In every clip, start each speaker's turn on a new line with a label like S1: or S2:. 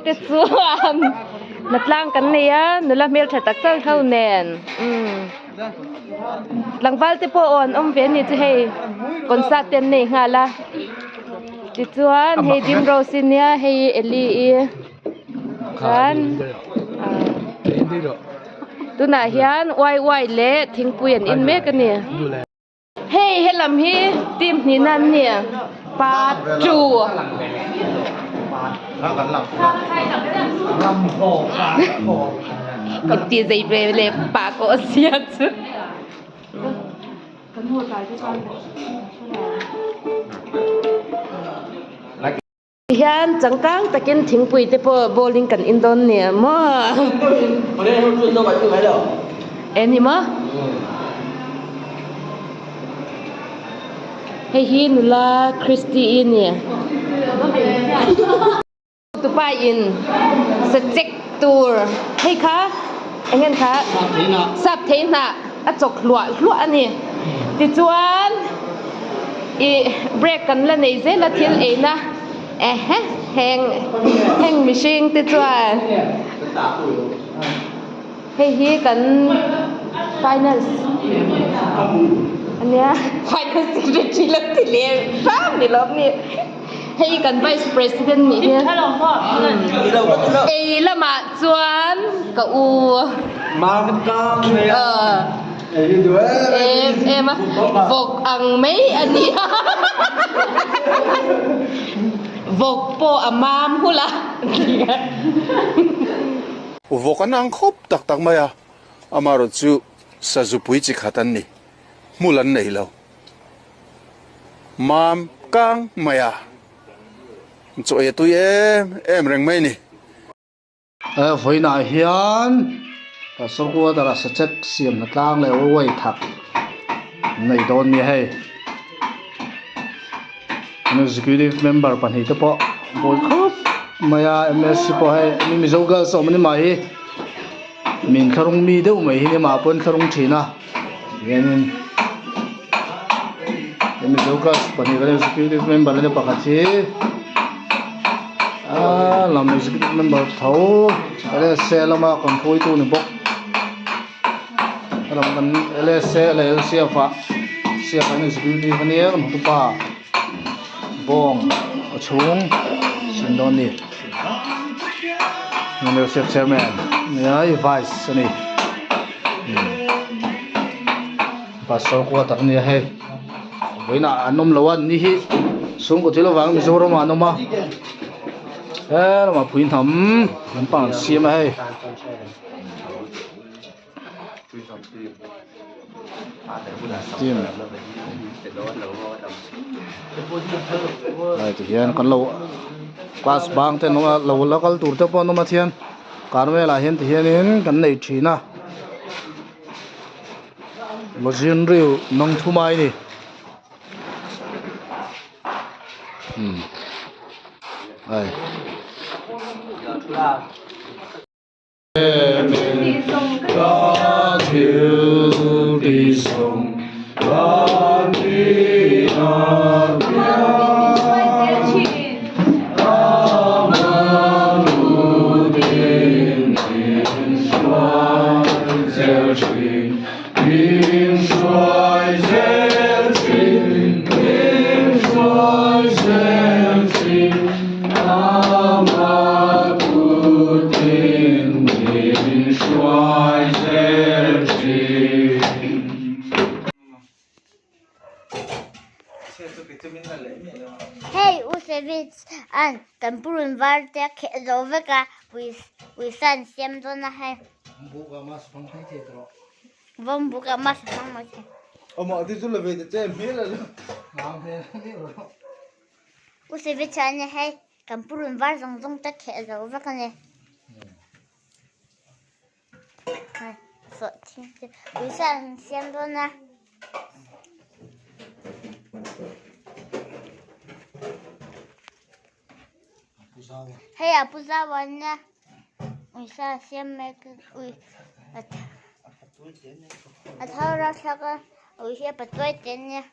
S1: te chuan hnatlang kan nei a nula hmeltha tak tak ho nen umm tlangval te pawh aw an awm ve a ni chu hei concert te an nei nghal a tichuan hei Dim Rose i nia hei Eli i chuan tunah hian uai uai leh thingpui an in mek a ni. Hei helam hi team hnihna an ni part 2. Ka ti zei ve le pa ko sia chu. Hian changkang takin thingpui te pawh bowl in kan in dawn nia maw eng ni maw hei hi nula christy i ni tupa in sachek tur hei kha eng nge kha sap thei hnah a chawk hluah hluah a ni tichuan ih break kan la nei zel a thil eina ehe heng heng mihring te chuan hei hi kan finance ania finance secretary la ti leh hram ni lawm ni. Hei kan vice president nih hi ei lamah chuan ka u em em a vawk ang mai a ni a vawk pawh a mam hul a
S2: Vawk an ang khawp tak tak mai a, amaherawhchu sazupui chi khat an ni, hmul an nei lo. Mam kang mai a, chaw ei a tui em em reng mai a ni.
S3: Vawiinah hian Pastor Quarter-a sachek siamna tlang leh uai thak nei dawn nia hei. Executive member pahnihte pawh bawi khawp mai a, MSC pawh hei Mizo girls awm a ni mah hi min thlarung mi deuh mai hi ni mah pawn thlarung thin a. Hianin hemi zo class pahnih kan executive member ania pakhat hi aaa lam executive member tho lsa lama kan hruaitu ni bawk helam kan lsa leh lcf ah lcf ah hian executive ania kan hotupa bawng a chhung sin dawn a ni lcf chairman ania hei vice a ni. Pastor quarter a nia hei vawiinah an awm lo a ni hi chhungkaw thil avangin Mizoram ah an awm a he lamah pui hnam lampang an siam a hei. Hei tihian kan lo class bang te an awm a lo la kal tur te pawh an awm a thian. Carmel ah hian ti hianin kan nei thin a Lawzin riu nawng thum ai ni umm ai.
S4: Hei U Savage an kan purun var te a kheh zo vek a pawisa an siam dawn a hei. Vawm buk ah mask a hmang mai thei. U Savage an hei kan purun var zawng zawng te a kheh zo vek a ni. Pawisa an siam dawn a. Hei a pu zau an nia pawisa a siam mek ui a thau rau thlak a ui hi a patuai te an nia.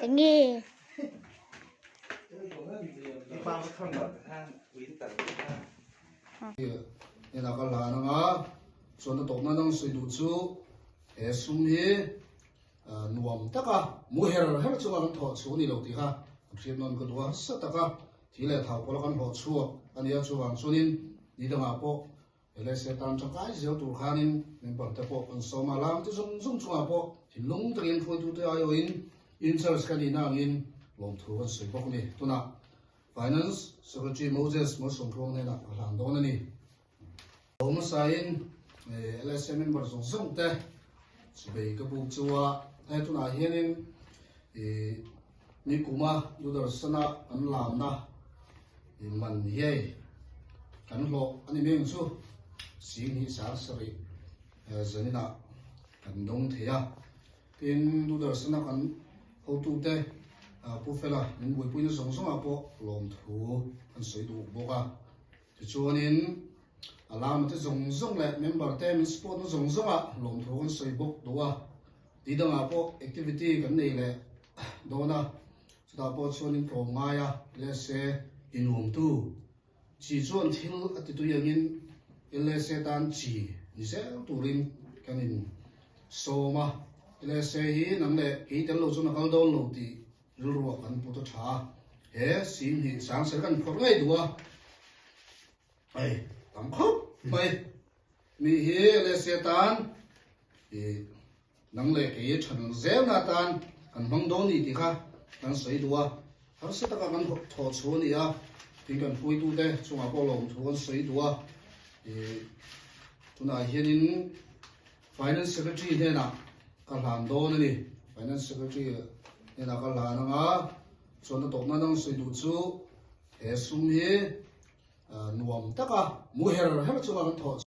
S4: Enge.
S3: Hnenah ka hlan anga chuan a tawpna dang sawi duh chu he sum hi nuam taka mu her her chunga kan thawh chhuah a ni lo tih kha kan hriat nawn ka duh a, harsa taka thi leh thau pawla kan hlawh chhuak a nia chuvang chuanin ni dangah pawh LSA tan tangkai zel tur khanin member te pawh kan sawm a, lam te zawng zawng chungah pawh thinlung takin hruaitute aiawhin in-charge ka nihna angin lawmthu kan sawi bawk a ni. Tunah Finance Secretary Moses Malsawmtluang hnenah ka hlan dawn a ni. Lo hmasain LSA member zawng zawng te chubei ka buk chu a, he tunah hianin nikuma Doordarshan-a kan lamna man hiai kan hlawh a ni mai ang chu, sing hi sang sarih zaninah kan dawng thei a. Tin, Doordarshan-a kan hotute Pu Fela min buaipuina zawng zawngah pawh lawmthu kan sawi duh bawk a. Tichuanin, a lama te zawng zawng leh member te min support na zawng zawngah lawmthu kan sawi bawk duh a. Ti dangah pawh activity kan nei leh dawn a, chutah pawh chuanin tlawm ngai a, LSA inawmtu chi chuan thil a ti tui angin LSA tan chi ni zel turin kan in sawm a. LSA hi nang leh kei tel lo chuan a kal dawn lo tih rilruah kan put a tha a, he sim hi sangser kan phawrh ngei duh a, hei tam khawp mai. Mi hi LSA tan ih nang leh kei a than zelna atan kan hmang dawn ni tih kha kan sawi duh a, harsa taka kan thawh chhu a ni a, tin kan hruaitute chungah pawh lawmthu kan sawi duh a, ih tunah hianin Finance Secretary hnenah ka hlan dawn a ni. Finance Secretary hnenah ka hlan anga chuan a tawpna dang sawi duh chu he sum hi nuam taka mu her her chunga kan thawh.